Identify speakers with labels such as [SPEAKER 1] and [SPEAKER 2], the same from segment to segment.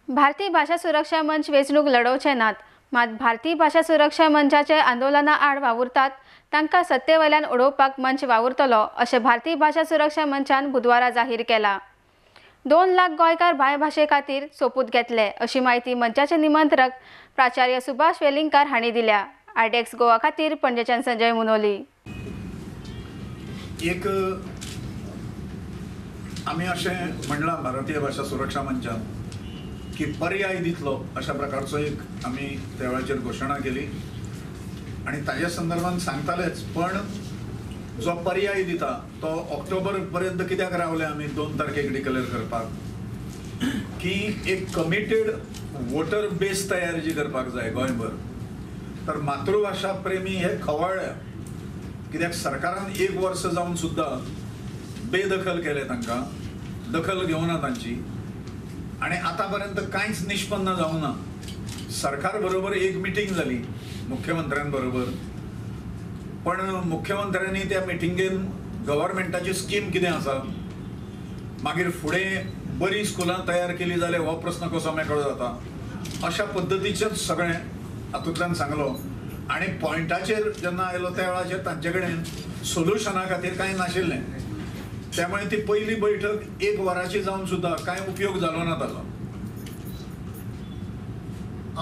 [SPEAKER 1] भारतीय भाषा सुरक्षा मंच वेंचणूक लढोवचे नात, मात भारतीय भाषा सुरक्षा मंचाचे आंदोलना आड वावुरतात तांकां सत्तेवयल्यान उडोवपाक मंच वावुरतलो अशें भारतीय भाषा सुरक्षा मंचान बुधवारा जाहीर केला। 2 लाख गोंयकार भायभाशे खातीर सोपूत घेतले अशी म्हायती मंचाचे निमंत्रक प्राचार्य सुभाष वेलिंगकार हांणी दिल्या। आयडेक्स गोवा खातीर पणजेच्यान संजय मुनोली।
[SPEAKER 2] एक आमी अशें म्हणलां भारतीय भाषा सुरक्षा मंचान की पर्याय दितलो अशा प्रकारचो एक आमी त्या वेळाचेर घोशणा केली आनी ताज्या संदर्भात सांगतालेच, पण जो पर्याय दिता तो ऑक्टोबर पर्यंत कित्याक रावले आमी 2 तारखेक डिक्लेअर करपाक, की एक कमिटेड वोटर बेस तयार जी करपाक जाय गोंयभर। तर मातृभाषा प्रेमी हे खवळ्ळे कित्याक सरकारान 1 वर्स जावन सुद्दां बेदखल केले, तांकां दखल घेवना तांची आनी आतां पर्यंत कांयच निष्पन्न जावंक ना। सरकार बरोबर एक मिटींग जाली मुख्यमंत्र्यां बरोबर, पण मुख्यमंत्र्यांनी त्या मिटिंगेन गव्हर्मेंटाची स्कीम कितें आसा, मागीर फुडें बरी स्कुलां तयार केली जाल्यार हो प्रस्न कसो मेकळो जाता अशा पद्दतीचेंच सगळें हातूंतल्यान सांगलो। आनी पॉयंटाचेर जेन्ना आयलो त्या वेळाचेर तांचे कडेन सोल्युशना खातीर कांय नाशिल्लें, त्यामुळे ती पहिली बैठक 1 वराची जावन सुद्दां कांय उपयोग जालो ना ताचो।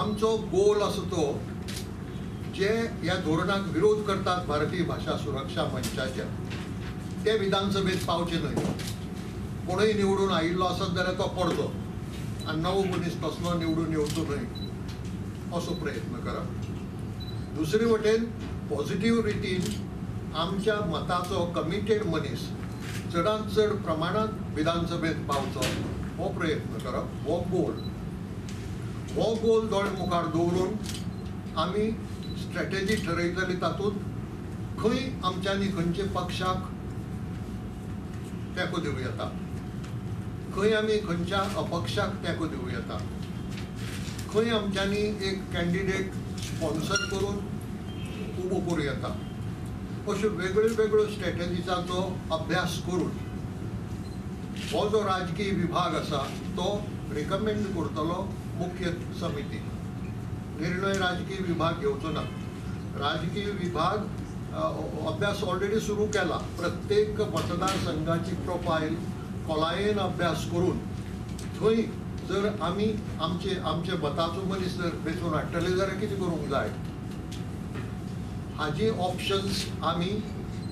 [SPEAKER 3] आमचो गोल आसा तो जे ह्या धोरणाक विरोध करतात भारतीय भाषा सुरक्षा मंचाच्या ते विधानसभेत पावचे न्हय। कोणूय निवडून आयिल्लो आसत जाल्यार तो पडचो आनी नवो मनीस तसलो निवडून येवचो न्हय असो प्रयत्न करप। दुसरे वटेन पॉझिटिव्ह रितीन आमच्या मताचो कमिटेड मनीस चडांत चड प्रमाणांत विधानसभेत पावचो हो प्रयत्न करप, हो गोल। हो गोल दोळे मुखार दवरून आमी स्ट्रॅटेजी ठरयतली, तातूंत खंय आमच्यांनी खंयचे पक्षाक तेंको दिवं येता, खंय आमी खंयच्या अपक्षाक तेंको दिवं येता, खंय आमच्यांनी एक कॅन्डिडेट स्पॉन्सर करून उबो करूं येता, अश्यो वेगळ्यो वेगळ्यो स्ट्रॅटेजीचाचो अभ्यास करून हो जो राजकीय विभाग आसा तो रिकमेंड करतलो मुख्य समिती। निर्णय राजकीय विभाग घेवचो ना। राजकीय विभाग अभ्यास ऑलरेडी सुरू केला, प्रत्येक मतदारसंघाची प्रोफायल खोलायेन अभ्यास करून थंय जर आमी आमचे आमचे मताचो मनीस जर वेंचून हाडटले जाल्यार कितें करूंक जाय हाजी ऑप्शन्स आमी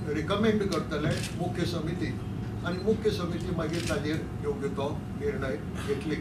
[SPEAKER 3] रिकमेंड करतले मुख्य समितीक आनी मुख्य समिती मागीर ताजेर योग्य तो निर्णय घेतली।